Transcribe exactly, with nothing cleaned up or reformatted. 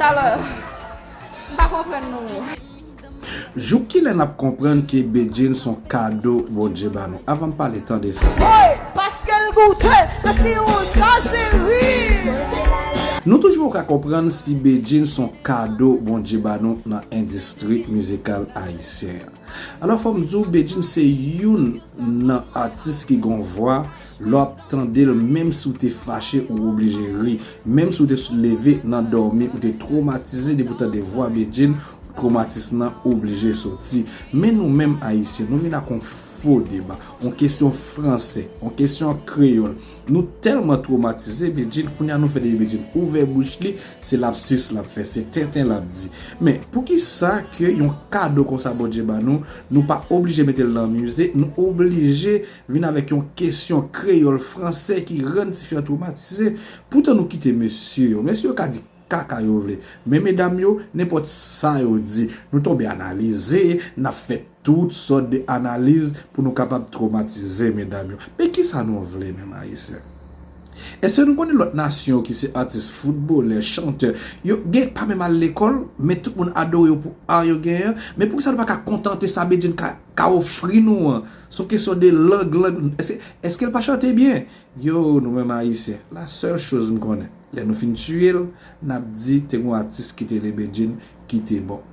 Talè, m pa konprann nou. Jouk kilè n ap konprann ke Bedjine s on kado Bondye ba nou? Avan m pale, tande sa. Woy, paske l goute, mèsi ou sa cheri. Nou toujou poko ka konprann si Bedjine s on kado Bondye ba nou nan endistri mizikal ayisyen an. Alò, fò m di w, Bedjine se youn nan atis ki gon vwa, lè w ap tande l, menm si w te fache, ou oblije ri. Menm si w te leve nan dòmi, ou te twomatize, depi w tande vwa Bedjine, twomatism nan oblije soti. Men nou menm ayisyen, nou vin ak yon fo deba, yon kesyon fransè, yon kesyon kreyòl. Nou tèlman twomatize Bedjine, kounye a nou fè depi Bedjine ouvè bouch li, se lapsis l ap fè, se tenten l ap di. Men poukisa ke yon kado konsa Bondye ba nou, nou pa oblije mete l nan mize, nou oblije vin avèk yon kesyon kreyòl fransè ki rann tifi an twomatize? Poutan nou kite mesye yo, mesye yo ka di kaka yo vle. Men medam yo, nenpòt sa yo di, nou tonbe analize, n ap fè tout sòt de analiz pou nou kapab twomatize medam yo. Men kisa nou vle menm ayisyen? Èske nou konnen lòt nasyon yo ki se atis, foutbolè, chantè, yo gen pa menm al lekòl, men tout moun adore yo pou a yo genyen an? Men poukisa nou pa ka kontante sa Bedjine ka, ka ofri nou an? Se yon kesyon de lang, lang. Èske, èske l pa chante byen? Yo, nou menm ayisyen, la sèl choz m konnen, lè nou fin tiye l, n ap di te gen yon atis ki te le Bedjine ki te bon.